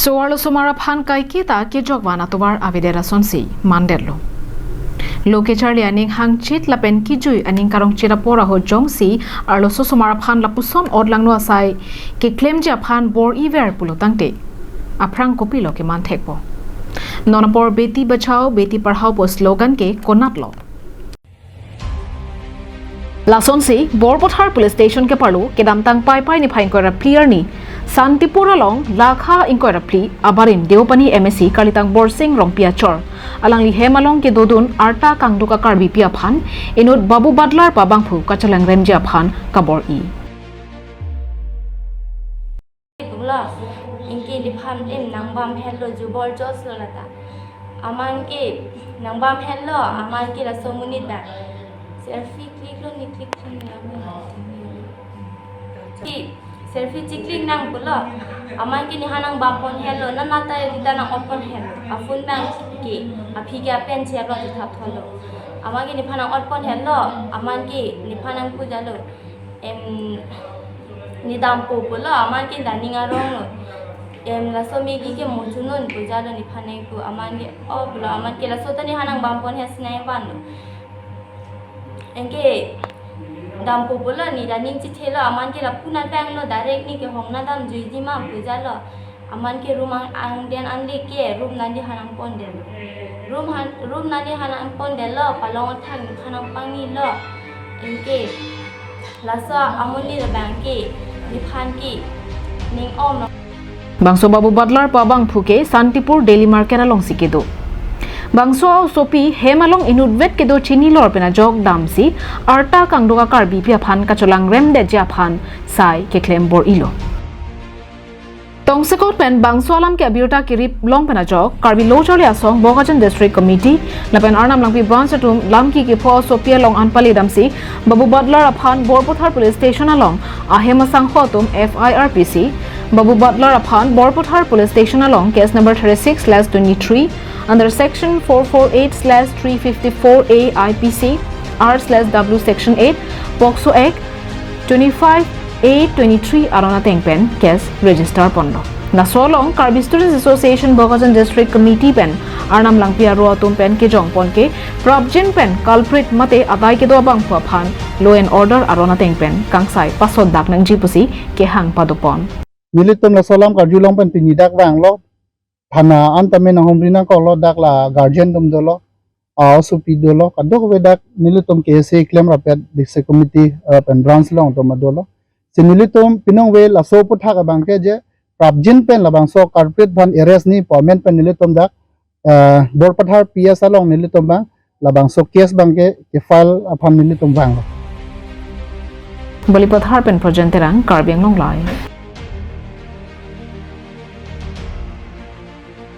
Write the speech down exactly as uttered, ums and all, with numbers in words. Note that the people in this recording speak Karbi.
Tovar arloso osomar aphan kaiketa kejokvan atovar avedet asonsi mandetlo. Lo kecharli aning hangchit lapen kejui aning karongchit apor ahut jongsi arloso osomar aphan lapuson otlangno asai keklemji aphan bor-iver pulo tangte, aphrang kopilo keman thekpo? Non apor Beti Bachao, Beti Padhao pu slogan ke konatlo? Lasonsi Borpathar Police Station keparlo kedamtang Paipai niphai ingkoi ra phli arni Santipur along lakha ingkoi ra phli abarim Deopani M A C kalitang Borsing Rongpi achor alangli hem along kedodun arta kangduk a-Karbipi aphan inut Babu Butler pu abangphu kachelangremji aphan kabor-i. Lo, anke nephan em nangbam henlo, jubor jos lo lata. Aman ke nangbam henlo, aman ke laso amonit ta selfie click lo, ne click thang lo. Ki selfie chiclick nang pulo. Aman ke nephan nangbam pon henlo, nana ta rita nang-ot pon henlo. A-phone abang ke, aphi ke apen che abang thap tholo. Aman ke nephan nang-ot pon henlo, aman ke nephan nangpu jalo. Em, ne dampo pulo, aman ke daning arong lo. Em, laso megi ke mochunun pu jalo nephan nangpu, aman ke, o pulo, aman ke laso ta nephan nangbam pon hensi nangvanlo. Anke dampo pulo, ne daning chethelo, aman ke lapu nangvanglo, direct ne kehong nangdamjuiji ma pu jalo. Aman ke room ang, angdeng anle ke room nangdi hanang pondetlo. Room han, room nangdi hanang pondetlo, palong athak nephan nangpangnilo. Anke laso amonit abang ke nephan ke ning om. Bangso Babu Butler pu abangphu ke Santipur Daily Market alongsi kedo. Bangso a-osopi hem along inutvet kedo chinilor pen ajok damsi arta kangduk a-Karbipi aphan kachelangremdetji aphan sai keklem bor-ilo. Tongsekot pen bangso alam ke abirta kerip long pen ajok, Karbi Lo Charli Asong Bokajan District Committee lapen Arnam Langpi Branch atum lamki kepho asopi along an pali damsi Babu Butler aphan Borpathar Police Station along ahem asangho atum F I R pisi, Babu Butler aphan Borpathar Police Station along case number thirty-six slash twenty-three under section four four eight slash three fifty-four A I P C R slash W section eight, POCSO Act twenty-five A twenty-three aron ateng pen case register ponlo. Laso along Karbi Students Association Bokajan District Committee pen Arnam Langpi aro atum pen kejong pon ke prapjin pen culprit mate adai kedo abangphu aphan law and order aron ateng pen kangsai pasodak nangji pusi kehang pado pon. Nelitum laso alam karjulong pen pini dak vanglo. Thana an tame nanghumri nangkoklo, dak la guardian atum dolo, a-osopi dolo, kadokave dak nelitum K S A klem rapet district committee, eh, pen branch along atum dolo. Si nelitum pinong ve laso aphuthak abang ke je prapjin pen labangso culprit aphan arrest nangji pu amen pen nelitum dak, eh, Borpathar P S along nelitum abang labangso case abang ke, ke file aphan nelitum vanglo. Balipathar pen Projen Terang, Karbi Anglong Live.